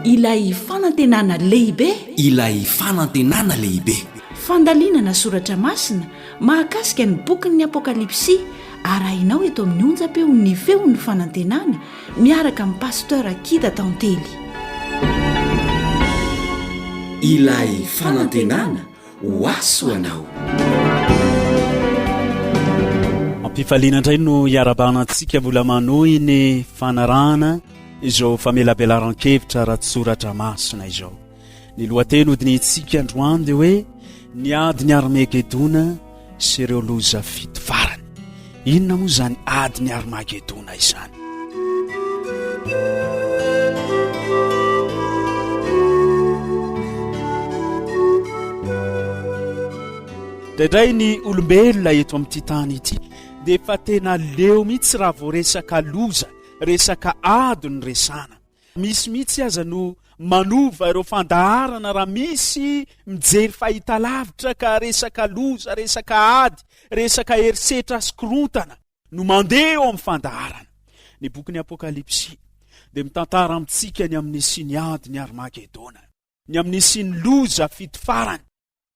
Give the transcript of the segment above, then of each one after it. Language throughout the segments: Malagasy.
Ilay fanantenana lehibe. Ilay fanantenana lehibe. Fandalinana soratra masina mahakasika ny bokin'ny Apokalypsy arahinao eto amin'ny onjam-peon'ny Feon'ny Fanantenana miaraka amin'i Pasteur Kida Tantely. Ilay fanantenana ho ahy ho anao. Ampifaliana indray no iarabana antsika mbola manohy ny fanarahana izao famelabelaran-kevitra ara-tsoratra masina izao. Ny lohateny hodinihintsika androany dia hoe ny adin'i Armegedona sy ireo loza fito farany. Inona moa izany adin'i Armagedona izany? Indraindray ny olombelona eto amin'ity tany ity dia efa tena leo mihitsy raha vao resaka loza, resaka ady no resahana. Misy mihitsy aza no manova ireo fandaharana raha misy mijery fahitalavitra ka resaka loza, resaka ady, resaka herisetra sy korontana no mandeha eo amin'ny fandaharana. Ny bokin'ny Apokalypsy dia mitantara amintsika ny amin'ny nisian'ny ady ny Armagedona, ny amin'ny nisian'ny loza fito farany.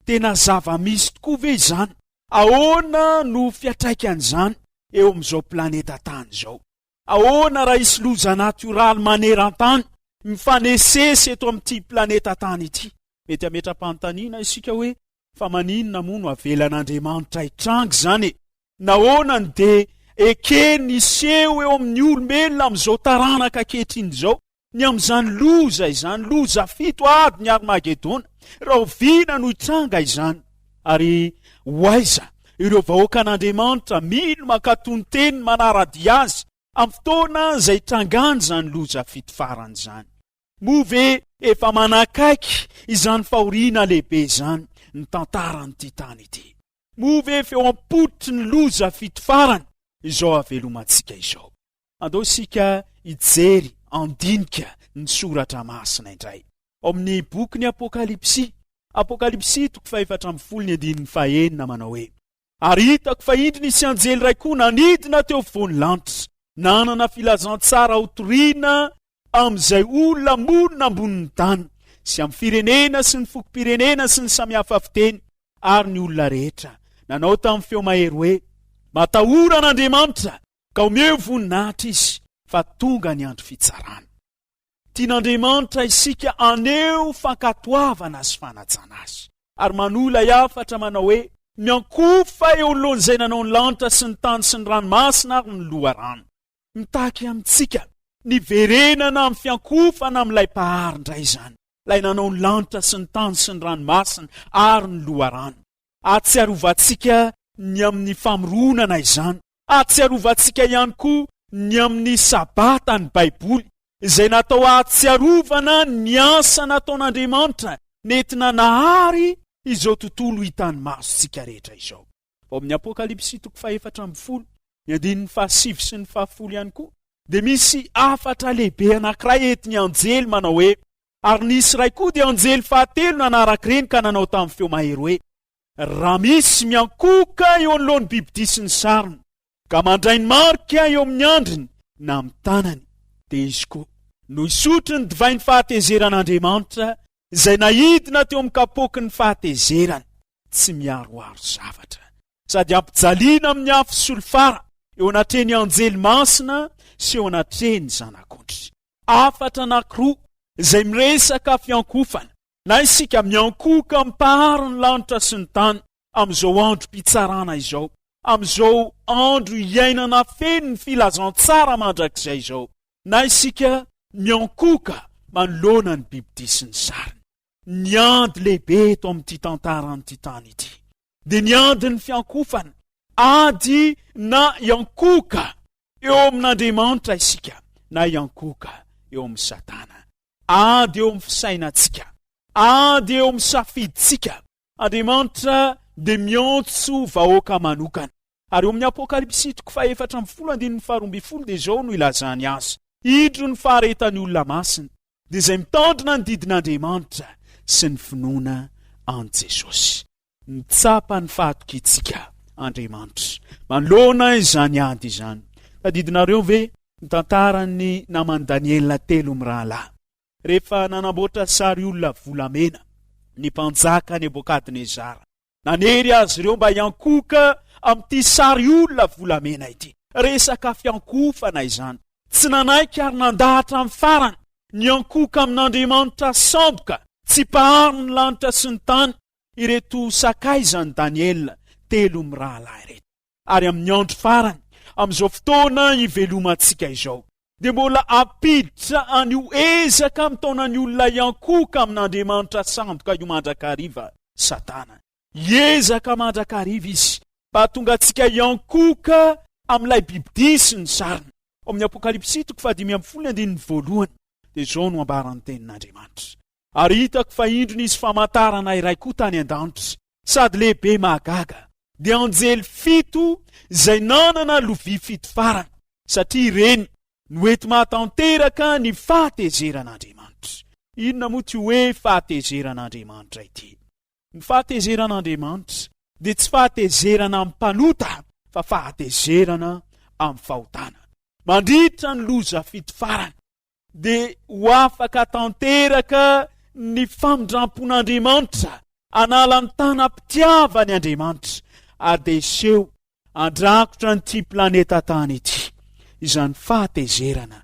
Tena zava-misy tokoa ve izany? Ahoana no fiantraikan'izany eo amin'izao planeta tany izao? Ahoana raha hisy loza natioraly maneran-tany mifanesesy eto amin'ity planeta tany ity? Mety hametra-panontaniana isika hoe, Fa maninona moa no avelan'Andriamanitra hitranga izany e? Nahoana no dia ekeny hiseho eo amin'ny olombelona amin'izao taranaka ankehitriny izao ny amin'izany loza izany, loza fito ady ny Armagedona? Rahoviana no hitranga izany? Ary ho aiza ireo vahoakan'Andriamanitra mino mankatò ny teniny manara-dia azy amin'ny fotoana izay hitrangan'izany loza fito farany izany? Moa ve efa manakaiky izany fahoriana lehibe izany ny tantaran'ity tany ity? Moa ve efa eo am-pototry ny loza fito farany izao havelomantsika izao? Andao isika hijery handinika ny soratra masina indray. Ao amin'ny bokin'ny Apokalypsy, Apokalypsy toko faha-14 ny andininy fahenina manao hoe, Ary hitako fa indro nisy anjely iray koa nanidina teo afovoan'ny lanitra, nanana filazantsara hotorina amin'izay olona monina ambonin'ny tany, sy amin'ny firenena sy ny fokom-pirenena sy ny samihafa fiteny ary ny olona rehetra, nanao tamin'ny feo mahery hoe, Matahora an'Andriamanitra, ka omeo voninahitra Izy, fa tonga ny andro fitsarana. Tian'Andriamanitra isika haneho fankatoavana sy fanajana Azy, ary manohy ilay hafatra manao hoe, Miankohofa eo anoloan'izay nanao ny lanitra sy ny tany sy ny ranomasina ary ny loharano. Mitaky amintsika ny hiverenana amin'ny fiankohofana amin'ilay Mpahary indray izany, ilay nanao ny lanitra sy ny tany sy ny ranomasina ary ny loharano. Ahatsiarovantsika ny amin'ny famoronana izany, Ahatsiarovantsika ihany koa ny amin'ny Sabata ny Baiboly, izay natao hahatsiarovana ny asa nataon'Andriamanitra nentina nahary izao tontolo hitan'ny masontsika rehetra izao. Ao amin'ny Apokalypsy toko fahefatra ambin'ny folo, ny andininy fahasivy sy ny fahafolo ihany koa, dia misy hafatra lehibe anankiray entin'ny anjely manao hoe, Ary nisy iray koa dia anjely fahatelo nanaraka ireny ka nanao tamin'ny feo mahery hoe, Raha misy miankohoka eo anoloan'ny bibidia sy ny sariny, ka mandray ny marika eo amin'ny andriny na amin'ny tanany, dia izy koa no hisotro ny divain'ny fahatezeran'Andriamanitra izay naidina teo amin'ny kapoaky ny fahatezerany, tsy miharoharo zavatra, sady hampijaliana amin'ny afo solifara eo anatrehan'ny anjely masina sy eo anatrehan'ny Zanak'ondry. Hafatra anankiroa izay miresaka fiankohofana. Na isika miankohoka amin'ny Mpahary ny lanitra sy ny tany amin'izao androm-pitsarana izao, amin'izao andro iainana feno ny filazantsara mandrakizay izao, na isika miankohoka manoloana ny bibidia sy ny sariny. Ny ady lehibe eto amin'ity tantaran'ity tany ity dia ny adin'ny fiankohofana, ady na hiankohoka eo amin'Andriamanitra isika na hiankohoka eo amin'i Satana. Ady eo amin'ny fisainantsika, ady eo amin'ny safidintsika. Andriamanitra dia miantso vahoaka manokana. Ary eo amin'ny Apokalypsy toko fahefatra ambin'ny folo andininy faharoa ambin'ny folo dia izao no ilazany azy, Indro ny faharetan'ny olona masina, dia izay mitandrina ny didin'Andriamanitra sy ny finoana an'i Jesosy. Mitsapa ny fahatokiantsika Andriamanitra manoloana izany ady izany. Tadidinareo ve ny tantaran'ny naman'i Daniela telo mirahalahy? Rehefa nanamboatra sary olona volamena ny mpanjaka Nebokadnezara, nanery azy ireo mba hiankohoka amin'ity sary olona volamena ity. Resaka fiankohofana izany. Tsy nanaiky ary nandà hatramin'ny farany niankohoka amin'Andriamanitra sandoka tsy mpahary ny lanitra sy ny tany ireto sakaizan'i Daniela telo mirahalahy ireto. Ary amin'ny andro farany, amin'izao fotoana ivelomantsika izao, dia mbola hampiditra an'io ezaka mitaona ny olona hiankohoka amin'Andriamanitra sandoka io mandrakariva Satana. Hiezaka mandrakariva izy mba hahatonga antsika hiankohoka amin'ilay bibidia sy ny sariny. Ao amin'ny Apokalypsy toko fahadimy ambin'ny folo ny andininy voalohany dia izao no ambaran'ny tenin'Andriamanitra, Ary hitako fa indro nisy famantarana iray koa tany an-danitra, sady lehibe mahagaga, dia anjely fito izay nanana lovia fito farany, satria ireny no enti-mahatanteraka ny fahatezeran'Andriamanitra. Inona moa ity hoe fahatezeran'Andriamanitra ity? Ny fahatezeran'Andriamanitra dia tsy fahatezerana amin'ny mpanota fa fahatezerana amin'ny fahotana. Mandritra ny loza fito farany dia ho afaka tanteraka ny famindram-pon'Andriamanitra, hanala ny tanam-pitiavany Andriamanitra ary dia hiseho handrakotra an'ity planeta tany ity izany fahatezerana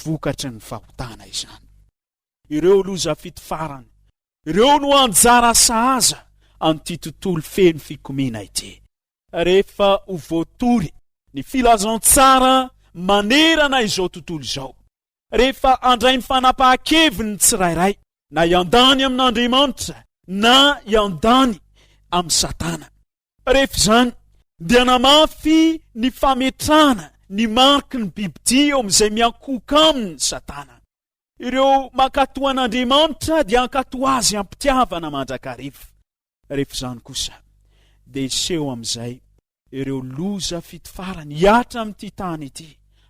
vokatry ny fahotana izany. Ireo loza fito farany Ireo no anjara sahaza an'ity tontolo feno fikomiana ity. Rehefa ho voatory ny filazantsara manerana izao tontolo izao, rehefa handray ny fanapahan-keviny ny tsirairay, na hiandany amin'Andriamanitra na hiandany amin'i Satana. Rehefa izany dia namafy ny fametrahana ny mariky ny bibidia eo amin'izay miankohoka aminy Satana. Ireo mankatò an'Andriamanitra dia hankatò Azy am-pitiavana mandrakariva. Rehefa izany kosa, dia hiseho amin'izay ireo loza fito farany hihatra amin'ity tany ity,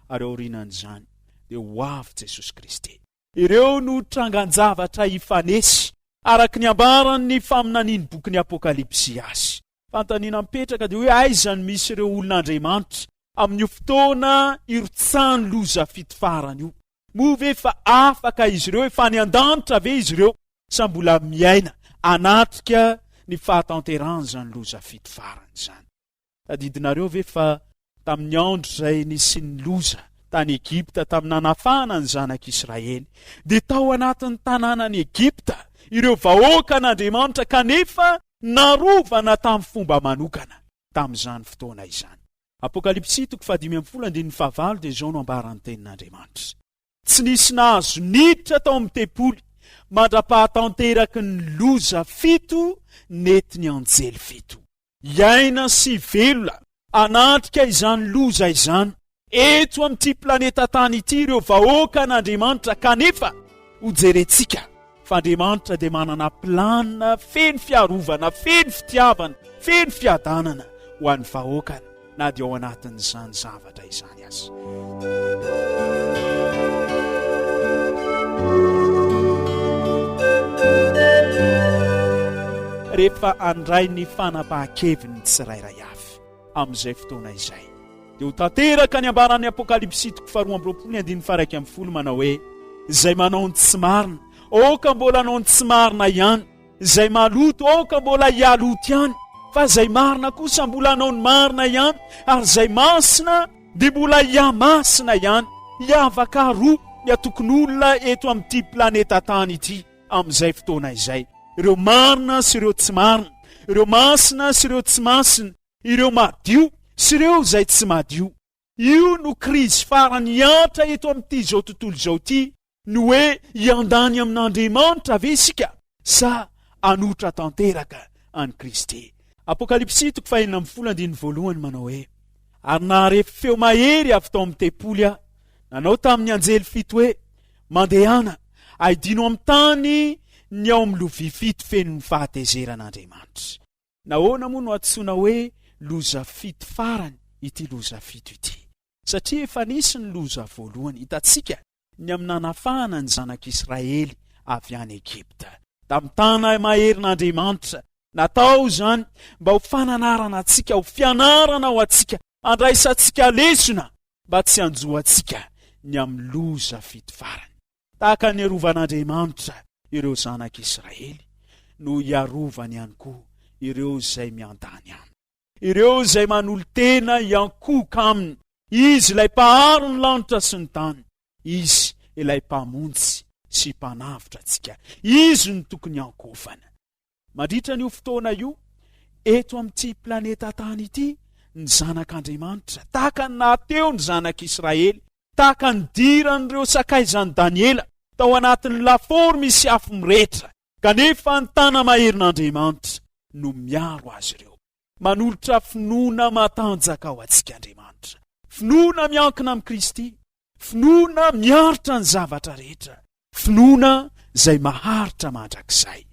ary aorianan'izany dia ho avy Jesosy Kristy. Ireo no trangan-javatra hifanesy, araka ny ambaran'ny faminanian'ny bokin'ny Apokalypsy azy. Fanontaniana mipetraka dia hoe aiza no misy ireo olon'Andriamanitra amin'io fotoana hirotsahan'ny loza fito farany io? Moa ve efa afaka izy ireo, efa any an-danitra ve izy ireo sa mbola miaina hanatrika ny fahatanterahan'izany loza fito farany izany? Tadidinareo ve fa tamin'ny andro izay nisian'ny loza tany Egypta tamin'ny nanafahana ny zanak'Israely, dia tao anatin'ny tanànan'i Egypta ireo vahoakan'Andriamanitra kanefa narovana tamin'ny fomba manokana tamin'izany fotoana izany. Apokalypsy toko fahadimy ambin'ny folo andininy fahavalo dia izao no ambaran'ny tenin'Andriamanitra, Tsy nisy nahazo niditra tao amin'ny tempoly mandra-pahatanteraky ny loza fito nentin'ny anjely fito. Hiaina sy velona hanatrika izany loza izany eto amin'ity planeta tany ity ireo vahoakan'Andriamanitra kanefa hojerentsika fa Andriamanitra dia manana planina feno fiarovana, feno fitiavana, feno fiadanana ho an'ny vahoakany na dia ao anatin'izany zavatra izany aza. Rehefa handray ny fanapahan-keviny ny tsirairay avy amin'izay fotoana izay, dia ho tanteraka ny ambaran'ny Apokalypsy toko faharoa amby roapolo ny andininy faha-iraika ambin'ny folo manao hoe, Izay manao ny tsy marina, aoka mbola hanao ny tsy marina ihany, Izay maloto aoka mbola hialoto ihany, fa izay marina kosa mbola hanao ny marina ihany, ary izay masina dia mbola hihamasina ihany. Hiavaka roa ny antokon'olona eto amin'ity planeta tany ity amin'izay fotoana izay, ireo marina sy ireo tsy marina, ireo masina sy ireo tsy masina, ireo madio sy ireo izay tsy madio. Io no krizy farany hihatra eto amin'ity izao tontolo izao ity, ny hoe hiandany amin'Andriamanitra ve isika sa hanotra tanteraka an'i Kristy. Apokalypsy toko fahenina ambin'ny folo andininy voalohany manao hoe, Ary nahare feo mahery avy tao amin'ny tempoly aho, nanao tamin'ny anjely fito hoe, Mandehana, aidino amin'ny tany ny ao amin'ny lovia fito feno ny fahatezeran'Andriamanitra. Nahoana moa no antsoina hoe loza fito farany ity loza fito ity? Satria efa nisy ny loza voalohany hitantsika ny amin'ny nanafahana ny zanak'Israely avy any Egypta. Tamin'ny tana maherin'Andriamanitra. Natao izany mba ho fananarana antsika, ho fianarana ho antsika, handraisantsika lesona mba tsy hanjo antsika ny amin'ny loza fito farany. Tahaka ny niarovan'Andriamanitra ireo zanak'Israely no hiarovany ihany koa ireo izay miandany aminy. Ireo izay manolo-tena hiankohoka aminy. Izy ilay Mpahary ny lanitra sy ny tany. Izy ilay Mpamonjy sy Mpanavotra antsika. Izy no tokony hiankohofana. Mandritra an'io fotoana io, eto amin'ity planeta tany ity, ny zanak'Andriamanitra, tahaka ny nahateo ny zanak'Israely, tahaka ny nidiran'ireo sakaizan'i Daniela tao anatin'ny lafaoro misy afo mirehitra, kanefa ny tana-maherin'Andriamanitra no miaro azy ireo. Manolotra finoana matanjaka ho antsika Andriamanitra. Finoana miankina amin'i Kristy. Finoana miaritra ny zavatra rehetra. Finoana izay maharitra mandrakizay.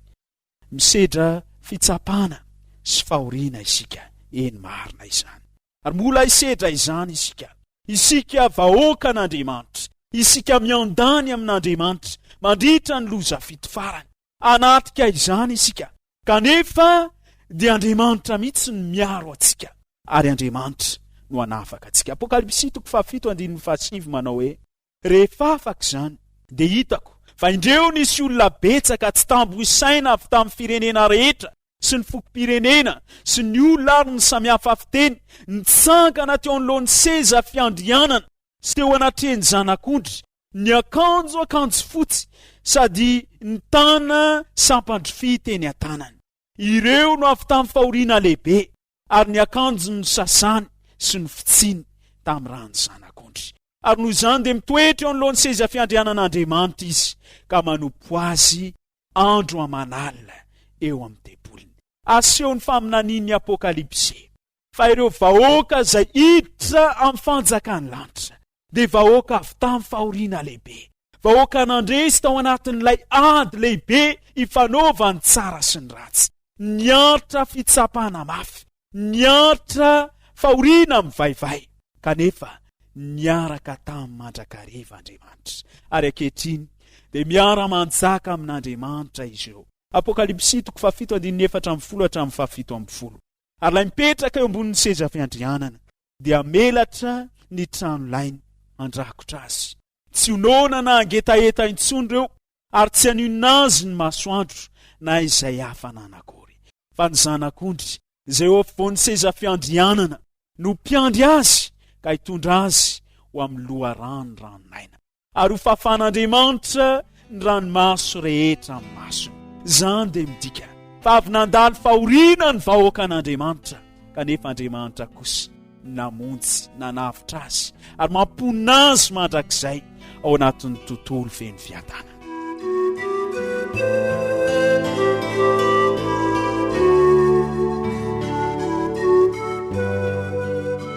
Misedra fitsapana sy fahoriana isika, eny marina izany. Ary mbola hisedra izany isika. Isika vahoakan'Andriamanitra, isika miandany amin'Andriamanitra mandritra ny loza fito farany. Hanatrika izany isika, kanefa dia Andriamanitra mihitsy no miaro antsika, ary Andriamanitra no hanafaka antsika. Apokalypsy toko fahafito andininy fahasivy manao hoe, Rehefa afaka izany, dia hitako fa indreo nisy olona betsaka tsy tambo isaina avy tamin'ny firenena rehetra sy ny fokom-pirenena sy ny olona ary ny samihafa fiteny, nitsangana teo anoloan'ny seza fiandrianana sy teo anatrehan'ny Zanak'ondry, niakanjo akanjo fotsy sady nitana sampan-drofia teny an-tanany. Ireo no avy tamin'ny fahoriana lehibe, ary ny akanjony nosasany sy nofotsiny tamin'ny ran'ny Zanak'ondry. Ary noho izany dia mitoetra eo anoloan'ny seza fiandrianan'Andriamanitra izy, ka manompo Azy andro aman'alina eo amin'ny tempoliny. Asehon'ny faminanian'ny Apokalypsy fa ireo vahoaka izay hiditra amin'ny fanjakan'ny lanitra dia vahoaka avy tamin'ny fahoriana lehibe, vahoaka nandresy tao anatin'ilay ady lehibe ifanaovan'ny tsara sy ny ratsy, niaritra fitsapana mafy, niaritra fahoriana mivaivay, kanefa niaraka taminy mandrakariva Andriamanitra. Ary ankehitriny dia miara-manjaka amin'Andriamanitra izy ireo. Apokalypsy toko fahafito andininy 14 hatramin'ny faha-17. Ary ilay mipetraka eo ambonin'ny seza fiandrianana dia hamelatra ny tranolainy handrakotra azy. Tsy ho noana na hangetaheta intsony ireo, ary tsy haninona azy ny masoandro na izay hafanana akory. Fa ny Zanak'ondry, izay eo afovoan'ny seza fiandrianana, no mpiandry azy ka hitondra azy ho amin'ny loharano ranon'aina. Ary ho fafan'Andriamanitra ny ranomaso rehetra amin'ny masony. Izany dia midika fa avy nandalo fahoriana ny vahoakan'Andriamanitra, kanefa Andriamanitra kosa namonjy, nanavotra azy ary mamponina azy mandrakizay ao anatin'ny tontolo feno fiadanana.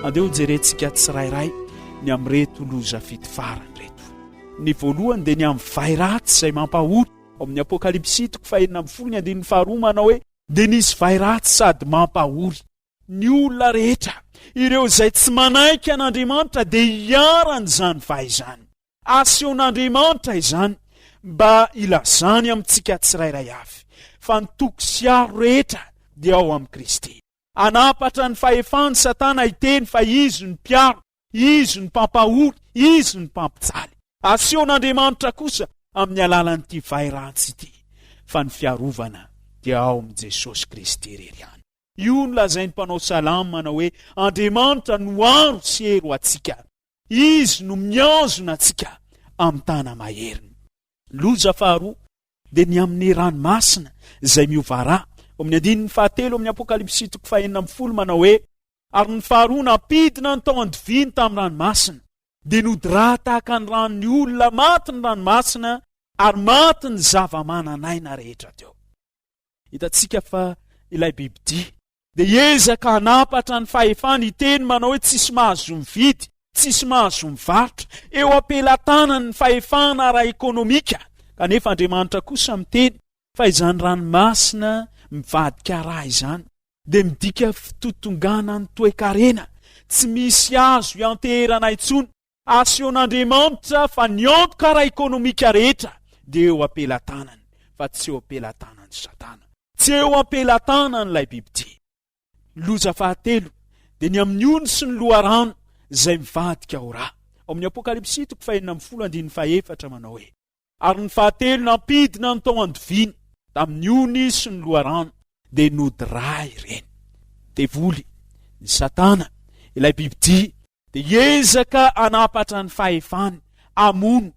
Andeha hojerentsika tsirairay ny amin'ireto loza fito farany ireto. Ny voalohany dia ny amin'ny vay ratsy izay mampahory. Ao amin'ny Apokalypsy toko fahenina ambin'ny folo ny andininy faharoa manao hoe dia nisy vay ratsy sady mampahory. Ny olona rehetra, ireo izay tsy manaiky an'Andriamanitra dia iharan'izany vay izany. Asehon'Andriamanitra izany mba hilazany amintsika tsirairay avy fa ny toky sy aro rehetra dia ao amin'i Kristy. Hanampatra ny fahefany Satana hiteny fa izy no mpiaro, izy no mpampahory, izy no mpampijaly. Asehon'Andriamanitra kosa amin'ny alalan'ity vay ratsy ity fa ny fiarovana dia ao amin'i Jesosy Kristy irery ihany. Io no lazain'ny mpanao salamo manao hoe Andriamanitra no aro sy hery ho antsika. Izy no mihazona antsika amin'ny tana-maheriny. Loza faharoa dia ny amin'ny ranomasina izay miova rà. Ao amin'ny andininy fahatelo amin'ny Apokalypsy toko fahenina ambin'ny folo manao hoe, Ary ny faharoa nampidina ny tao an-doviny tamin'ny ranomasina, dia nody rà tahaka ny ran'ny olona maty ny ranomasina, ary maty ny zava-manan'aina rehetra teo. Hitantsika fa ilay bibidia dia hiezaka hanampatra ny fahefany hiteny manao hoe tsisy mahazo mividy, tsisy mahazo mivarotra, eo am-pelatanany ny fahefana ara-ekonomika, kanefa Andriamanitra kosa miteny fa izany ranomasina mivadika rà izany dia midika fitotonganan'ny toe-karena, tsy misy azo ianteherana intsony. Asehon'Andriamanitra fa ny antoka ara-ekonomika rehetra dia eo am-pelatanany fa tsy eo am-pelatanan'i Satana. Tsy eo am-pelatanan'ilay bibidia. Ny loza fahatelo dia ny amin'ny ony sy ny loharano izay mivadika ho ra. Ao amin'ny Apokalypsy toko fahenina ambin'ny folo andininy fahefatra manao hoe. Ary ny fahatelo nampidina ny tao an-doviany tamin'ny ony sy ny loharano, dia nody rà ireny. Devoly, ny Satana, ilay bibidia, dia hiezaka hanampatra ny fahefany, hamono,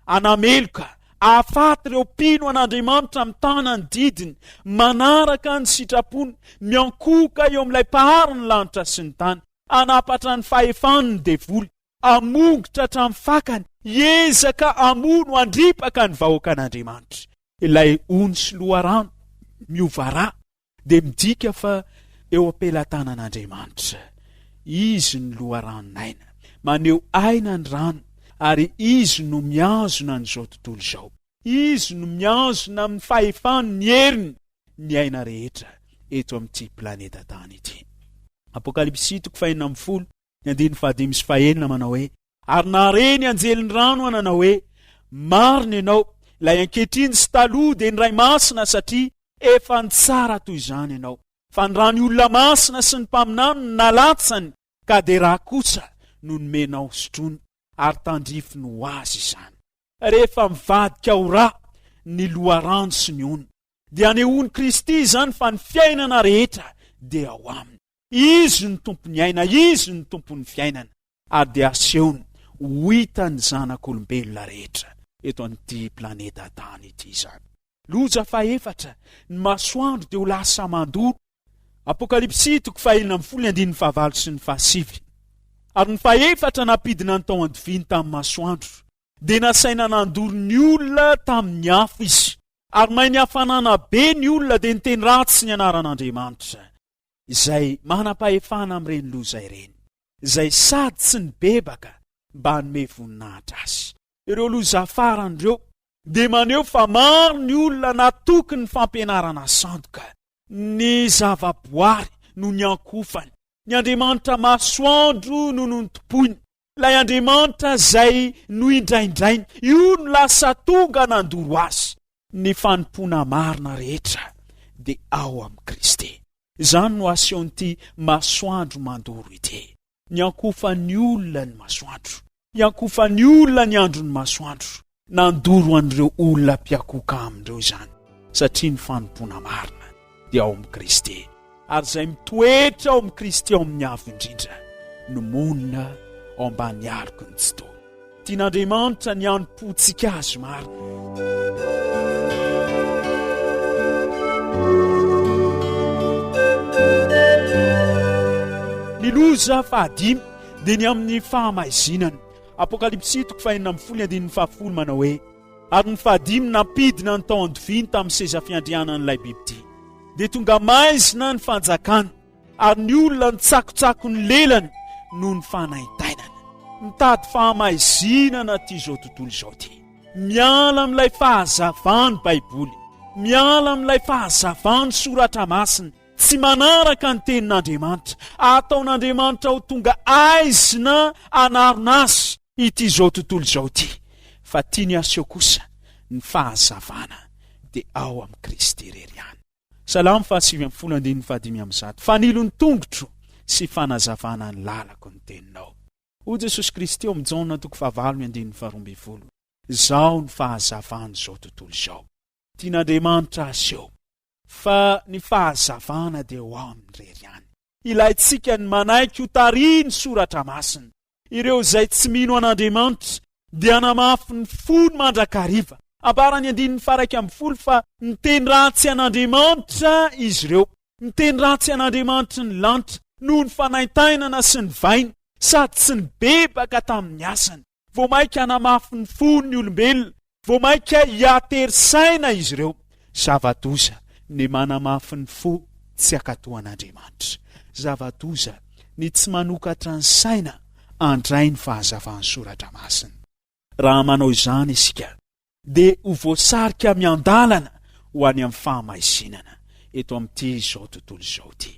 hanameloka, hahafaty ireo mpino an'Andriamanitra mitana ny didiny, manaraka ny sitrapony, miankohoka eo amin'ilay Mpahary ny lanitra sy ny tany. Hanampatra ny fahefany ny devoly, hamongotra hatramin'ny fakany, hiezaka hamono, handripaka ny vahoakan'Andriamanitra. Ilay ony sy loharano miova rà dia midika fa eo am-pelatanan'Andriamanitra. Izy no loharanon'aina. Maneho aina ny rano ary Izy no mihazona an'izao tontolo izao. Izy no mihazona amin'ny fahefany ny heriny ny aina rehetra eto amin'ity planeta tany ity. Apokalypsy toko fahenina ambin'ny folo ny andininy fahadimy sy fahenina manao hoe, Ary nahare ny anjelin'ny rano aho nanao hoe, Marina ianao, ilay ankehitriny sy taloha dia ny Ray Masina satria efa nitsara toy izany ianao. Fa ny ràn'ny olona masina sy ny mpaminany no nalatsany ka dia rà kosa no nomenao sotroiny ary tandrifiny ho azy izany. Rehefa mivadika ho rà ny loharano sy ny ony dia anehoan'i Kristy izany fa ny fiainana rehetra dia ao aminy. Izy no tompon'ny aina, Izy no tompon'ny fiainana, ary dia asehony ho hitan'ny zanak'olombelona rehetra eto an'ity planeta tany ity izany. Loza fahefatra, ny masoandro dia ho lasa mandoro. Apokalypsy toko fahenina ambin'ny folo ny andininy fahavalo sy ny fahasivy. Ary ny fahefatra nampidina ny tao an-doviany tamin'ny masoandro, dia nasaina nandoro ny olona tamin'ny afo izy. Ary may ny hafanana be ny olona dia niteny ratsy ny anaran'Andriamanitra. Izay manam-pahefana amin'ireny loza ireny, izay sady tsy nibebaka mba hanome voninahitra azy. Ireo loza farany ireo dia maneho fa maro ny olona natoky ny fampianarana sandoka, ny zavaboary no niankofany, ny andriamanitra masoandro no nontompoiny, ilay andriamanitra izay noindraindrainy, io no lasa tonga nandoro azy. Ny fanompoana marina rehetra dia ao amin'i Kristy. Izany no asehon'ity masoandro mandoro ity. Niankofan'ny olona ny masoandro. Iankofan'ny olona ny andron'ny masoandro. Nandoro an'ireo olona mpiakohoka aminy ireo izany, satria ny fanompoana marina dia ao amin'i Kristy, ary izay mitoetra ao amin'i Kristy ao amin'ny Avo Indrindra no monina ao ambany aloky ny Tsitoha. Tian'Andriamanitra ny hanompoantsika Azy marina. Ny loza fahadimy dia ny amin'ny fahamaizinana. Apokalypsy toko fahenina ambin'ny folo ny andininy fahafolo manao hoe, Ary ny fahadimy nampidina ny tao an-doviany tamin'ny seza fiandrianan'ilay bibidia. Dia tonga maizina ny fanjakana, ary ny olona nitsakotsako ny lelany noho ny fanaintainana. Mitady fahamaizinana ity izao tontolo izao ity. Miala amin'ilay fahazavan'ny Baiboly. Miala amin'ilay fahazavan'ny Soratra Masina. Tsy manaraka ny tenin'Andriamanitra. Ataon'Andriamanitra ho tonga aizina hanarona azy ity izao tontolo izao ity. Fa tiany haseho kosa ny fahazavana dia ao amin'i Kristy irery ihany. Salamo fahasivy ambin'ny folo andininy fahadimy amby zato Fanilo ny tongotro sy fanazavana ny lalako ny teninao. Hoy Jesosy Kristy ao amin'ny Jaona toko fahavalo ny andininy faharoa ambin'ny folo, Izaho no fahazavan'izao tontolo izao. Tian'Andriamanitra haseho fa ny fahazavana dia ho aminy irery ihany. Ilaintsika ny manaiky ho tarihin'ny Soratra Masina. Ireo izay tsy mino an'Andriamanitra dia hanamafy ny fony mandrakariva. Ambaran'ny andininy faha-11 fa niteny ratsy an'Andriamanitra izy ireo. Niteny ratsy an'Andriamanitry ny lanitra noho ny fanaintainana sy ny vainy sady tsy nibebaka tamin'ny asany. Vao mainka hanamafy ny fony ny olombelona, vao mainka hihatery saina izy ireo. Zava-doza ny manamafy ny fo tsy hankatò an'Andriamanitra. Zava-doza ny tsy manokatra ny saina handray ny fahazavan'ny Soratra Masina. Raha manao izany isika, dia ho voasarika miandalana ho any amin'ny fahamaizinana eto amin'ity izao tontolo izao ity.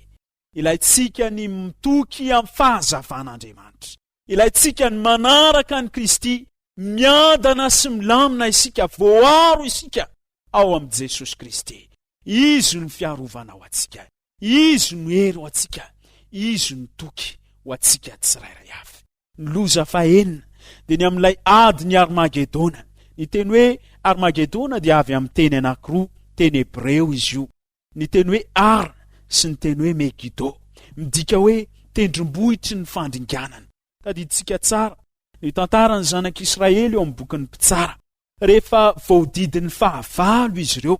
Ilaintsika ny mitoky amin'ny fahazavan'Andriamanitra. Ilaintsika ny manaraka an'i Kristy, miadana sy milamina isika, voaro isika ao amin'i Jesosy Kristy. Izy no fiarovana ho antsika, Izy no hery ho antsika, Izy no toky ho antsika tsirairay avy. Ny loza fahenina dia ny amin'ilay adin'i Armagedona. Ny teny hoe Armagedona dia avy amin'ny teny anankiroa, teny hebreo izy io. Ny teny hoe Ar sy ny teny hoe Megido. Midika hoe tendrombohitry ny fandringanana. Tadidintsika tsara ny tantaran'ny zanak'Israely eo amin'ny bokin'ny Mpitsara. Rehefa voahodidin'ny fahavalo izy ireo,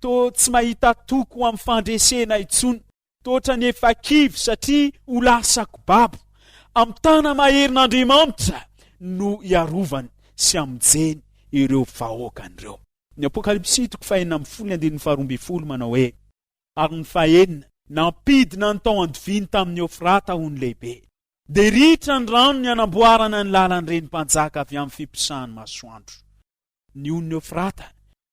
toa tsy mahita toky ho amin'ny fandresena intsony. Toa ohatran'ny efa kivy satria ho lasako babo. Amin'ny tana-maherin'Andriamanitra no hiarovany sy hamonjeny ireo vahoakany ireo. Ny Apokalypsy toko fahenina ambin'ny folo ny andininy faharoa ambin'ny folo manao hoe, Ary ny fahenina, nampidina ny tao an-doviny tamin'i Eofrata ony lehibe. Dia ritra ny ranony hanamboarana ny lalan'ireny mpanjaka avy amin'ny fiposahan'ny masoandro. Ny onin'i Eofrata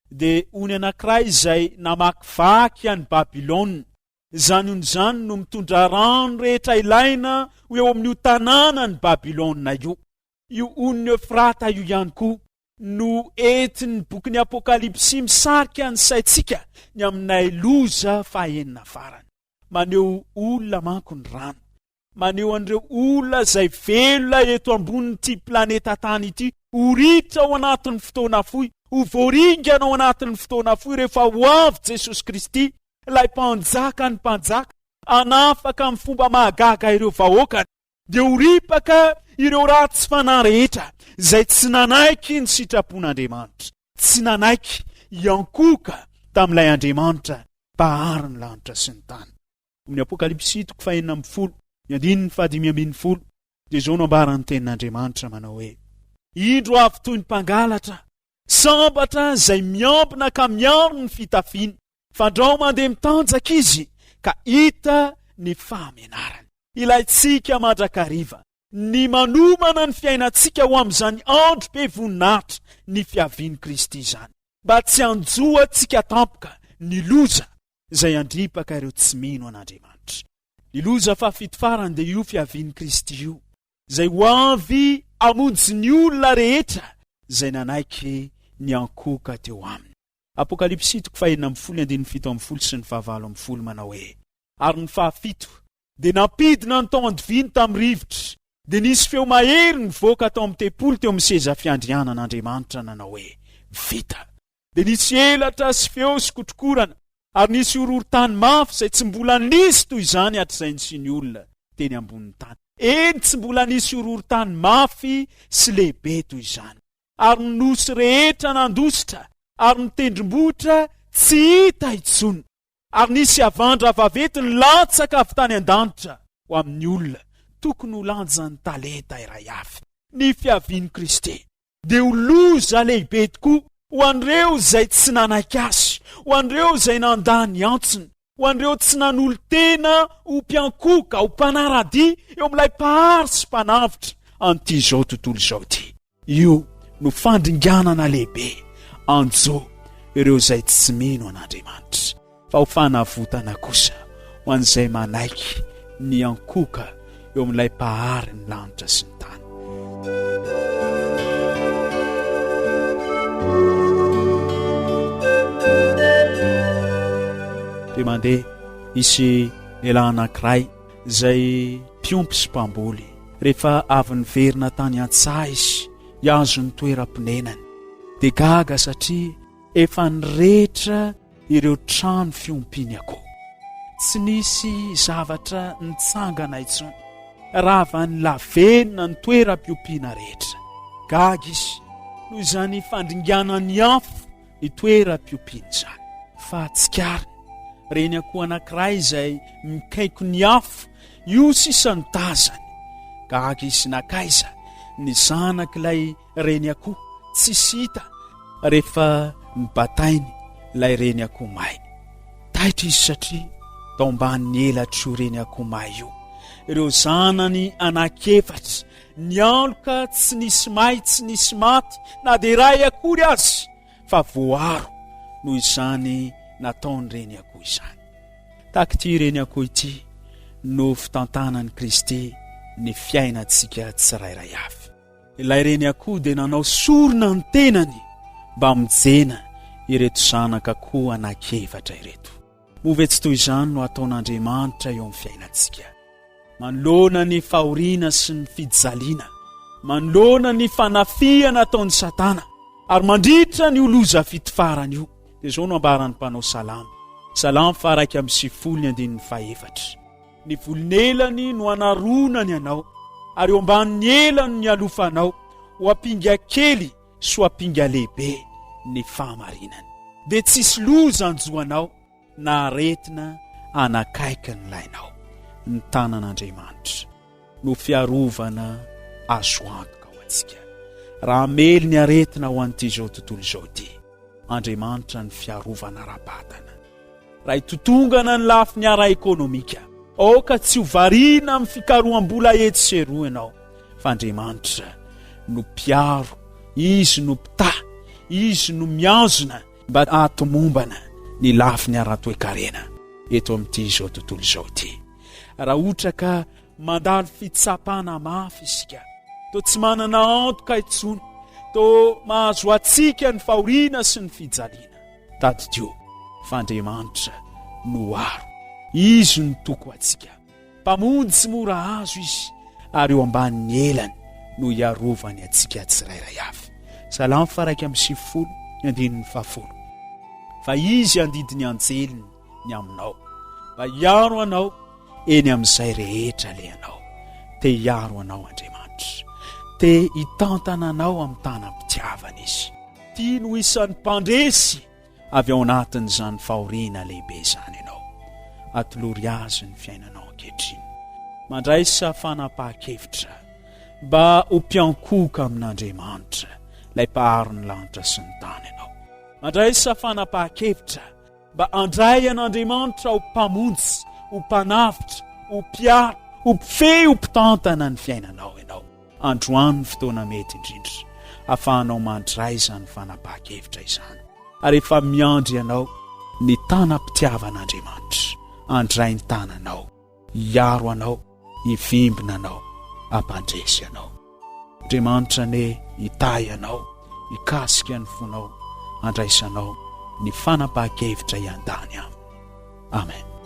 dia ony anankiray izay namakivaky an'i Babylona. Izany ony izany no mitondra rano rehetra ilaina ho eo amin'io tanànan'i Babylona io. Io onin'i Eofrata io ihany koa no entin'ny bokin'ny Apokalypsy misarika ny saintsika ny amin'ilay loza fahenina farany. Maneho olona manko ny rano. Maneho an'ireo olona izay velona eto ambonin'ity planeta tany ity ho ritra ao anatin'ny fotoana fohy, ho voaringana ao anatin'ny fotoana fohy rehefa ho avy Jesosy Kristy, ilay Mpanjakan'ny mpanjaka, hanafaka amin'ny fomba mahagaga ireo vahoakany. Dia ho ripaka ireo ratsy fanahy rehetra izay tsy nanaiky ny sitrapon'Andriamanitra, tsy nanaiky hiankohoka tamin'ilay Andriamanitra Mpahary ny lanitra sy ny tany. Amin'ny Apokalypsy toko fahenina ambin'ny folo, ny andininy fahadimy ambin'ny folo, dia izao no ambaran'ny Tenin'Andriamanitra manao hoe, Indro avy toy ny mpangalatra, sambatra izay miambina ka miaro ny fitafiany, fandrao mandeha mitanjaka izy ka hita ny fahamenarany. Ilaintsika mandrakariva ny manomana ny fiainantsika ho amin'izany andro be voninahitra ny fiavian'i Kristy izany, mba tsy hanjo antsika tampoka ny loza izay handripaka ireo tsy mino an'Andriamanitra. Ny loza fahafito farany dia io fiavian'i Kristy io, izay ho avy hamonjy ny olona rehetra izay nanaiky niankohoka teo aminy. Apokalypsy toko fahenina ambin'ny folo ny andininy 17 sy ny faha-18 manao hoe, Ary ny fahafito dia nampidina ny tao an-doviny tamin'ny rivotra, dia nisy feo mahery nivoaka tao amin'ny tempoly teo amin'ny seza fiandrianan'Andriamanitra nanao hoe, Vita! Dia nisy elatra sy feo sy kotrokorana, ary nisy horohorontany mafy izay tsy mbola nisy toy izany hatrizay nisian'ny olona teny ambonin'ny tany. Eny, tsy mbola nisy horohorontany mafy sy lehibe toy izany. Ary ny nosy rehetra nandositra, ary ny tendrombohitra tsy hita intsony. Ary nisy havandra vaventy nilatsaka avy tany an-danitra ho amin'ny olona, tokony ho lanjan'ny talenta iray avy. Ny fiavian'i Kristy dia ho loza lehibe tokoa ho an'ireo izay tsy nanaiky azy, ho an'ireo izay nandà ny antsony, ho an'ireo tsy nanolo-tena ho mpiankohoka, ho mpanara-dia eo amin'ilay Mpahary sy Mpanavotra an'ity izao tontolo izao ity. Io no fandringanana lehibe hanjo ireo izay tsy mino an'Andriamanitra. Fa ho fanavotana kosa ho an'izay manaiky ny hiankohoka eo amin'ilay Mpahary ny lanitra sy ny tany. Dia mandeha hisy lehilahy anankiray izay mpiompy sy mpamboly. Rehefa avy niverina tany an-tsaha izy hihazo ny toeram-ponenany, dia gaga satria efa nirehitra ireo trano fiompiany akoho. Tsy nisy zavatra nitsangana intsony. Ravan'ny lavenona ny toeram-piompiana rehetra. Gaga izy noho izany fandringanan'ny afo ny toeram-piompiany izany. Fa tsikariny, reny akoho anankiray izay mikaiko ny afo, io sisa no tazany. Gaga izy nankaiza ny zanak'ilay reny akoho tsisy hita rehefa nobatainy ilay reny akoho may. Taitra izy satria tao ambanin'ny elatr'io reny akoho may io ireo zanany anankiefatra nialoka tsy nisy may tsy nisy maty na dia iray akory aza fa voaro noho izany nataony reny akoho izany. Tahaka ity reny akoho ity no fitantanan'i Kristy ny fiainantsika tsirairay avy. Ilay reny akoho dia nanao sorona ny tenany mba hamonjena ireto zanaka akoho anankiefatra ireto. Moa ve tsy toy izany no ataon'Andriamanitra eo amin'ny fiainantsika? Manoloana ny fahoriana sy ny fijaliana, manoloana ny fanafihana ataon'i Satana, Ary mandritra an'io loza fito farany io, dia izao no ambaran'ny mpanao salamo, Salamo faha-91 ny andininy fahefatra, Ny volon'elany no anaronany anao, ary eo ambanin'ny elany no ialofanao, ho ampinga kely sy ho ampinga lehibe ny fahamarinany. Dia tsy hisy loza hanjo anao na aretina hanakaiky ny lainao. Ny tanan'Andriamanitra no fiarovana azo antoka ho antsika. Raha hamely ny aretina ho an'ity izao tontolo izao ity, Andriamanitra ny fiarovana ara-batana. Raha hitotongana ny lafiny ara-ekonomika, aoka tsy ho variana amin'ny fikaroham-bola etsy sy eroa ianao, fa Andriamanitra no mpiaro, Izy no mpitahy, Izy no mihazona mba hahatomombana ny lafiny ara-toekarena eto amin'ity izao tontolo izao ity. Raha ohatra ka mandalo fitsapana mafy isika, toa tsy manana antoka intsony, toa mahazo antsika ny fahoriana sy ny fijaliana, Tadidio fa Andriamanitra no aro. Izy no toky ho antsika. Mpamonjy tsy mora azo Izy, ary eo ambanin'ny elany no hiarovany antsika tsirairay avy. Salamo faha-91, ny andininy fahafolo. Fa Izy handidy ny anjeliny ny aminao, mba hiaro anao eny amin'izay rehetra alehanao. Te hiaro anao Andriamanitra. Te hitantana anao amin'ny tanam-pitiavana Izy. Tiany ho isan'ny mpandresy avy ao anatin'izany fahoriana lehibe izany ianao. Atolory Azy ny fiainanao ankehitriny. Mandraisa fanapahan-kevitra mba ho mpiankohoka amin'Andriamanitra, ilay Mpahary ny lanitra sy ny tany ianao. Mandraisa fanapahan-kevitra mba handray an'Andriamanitra ho Mpamonjy, ho Mpanavotra, ho Mpiaro, ho Mpifehy, ho Mpitantana ny fiainanao ianao. Androany ny fotoana mety indrindra ahafahanao mandray izany fanapahan-kevitra izany. Ary efa miandry anao ny tanam-pitiavan'Andriamanitra handray ny tananao, hiaro anao, hivimbina anao, hampandresy anao. Andriamanitra anie hitahy anao, hikasika ny fonao, handraisanao ny fanapahan-kevitra hiandany aminy. Amen.